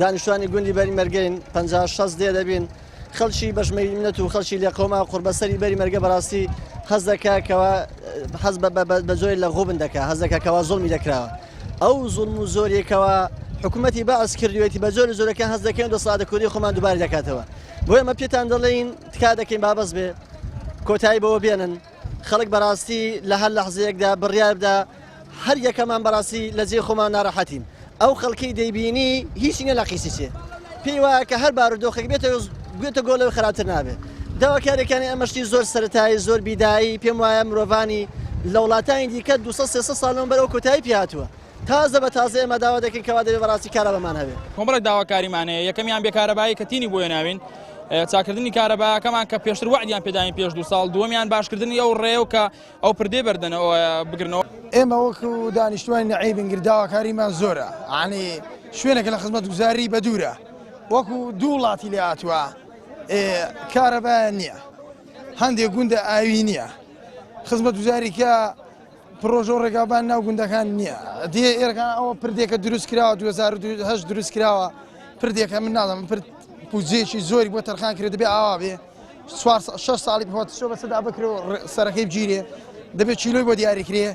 دانیشتوانی گوندی بەری مەرگەین، 50 60 دێ دەبین، خەڵکی بەشمەینەت و خەڵکی لێقەوما قوڕبەسەری بەری مەرگە بەڕاستی حەز دەکا کەوا حەز بە جۆرێک لە غوبن دەکا، حەز دەکا کەوا زوڵمی لێکراوە. ئەو زوڵم و زۆریە کەوا حکوومەتی بەعس کردوێتی بە جۆری زۆرەکان هەست دەکەین دەسەڵاتە کوردی خۆمان دووبارە دەکاتەوە. بۆیە ئێمە پێتان دەڵێین تکا دەکەین با بەس بێ کۆتایی بەوە بێنن. خەڵک بەڕاستی لە هەر لەحزەیەکدا بڕیار بدا هەر یەکەمان بەڕاستی لە جێی خۆمان ناڕەحەتین ئەو خەڵکەی دەیبینی هیچی نیە لە قیسی چێ پێی وایە کە هەر بارودۆخێک بێتە بێتە گۆ لەوەی خراپتر نابێت داواکاریەکانی ئەمە شتی زۆر سەرەتایی زۆر بیدایی پێم وایە مرۆڤانی لە وڵاتانی دیکە 200 300 ساڵ لەمەوبەر ئەو کۆتایی پێ هاتووە تازە بە تازە ئێمە داوا دەکەین کەوا دەبێ بەڕاستی کارەبامان هەبێ. کۆمەڵێک داواکاریمان هەیە، یەکەمیان بێ کارەبایی کە تینی بۆیە ناوین، چاکردنی کارەباکەمان کە پێشتر وەعدیان پێداین پێش دوو ساڵ، دووەمیان باشکردنی ئەو ڕێیە و کە ئەو پردەی بەردەنەوە بگرنەوە. ئێمە وەکو دانیشتوانی نەعی بنگر داواکاریمان زۆرە، یانی شوێنێکە لە خزمەتگوزاری بەدوورە، وەکو دوو وڵاتی لێ هاتووە، کارەبایان نییە، هەندێک گوندە ئاوی نییە، خزمەتگوزاری کە پڕۆژە و ڕێگاوبان ناو گوندەکان نییە دێ ئێرەکان ئەوە پردێکە دروست کراوە 2008 دروست کراوە پردێکە من نازانم پرد بودجەیەکی زۆری بۆ تەرخان کرێت دەبێ ئاوا بێ چوار شەش ساڵی بخوات چۆ بەسەدا بکرێ و سەرەکەی بگیرێ دەبێت کیلۆی بۆ دیاری کرێ.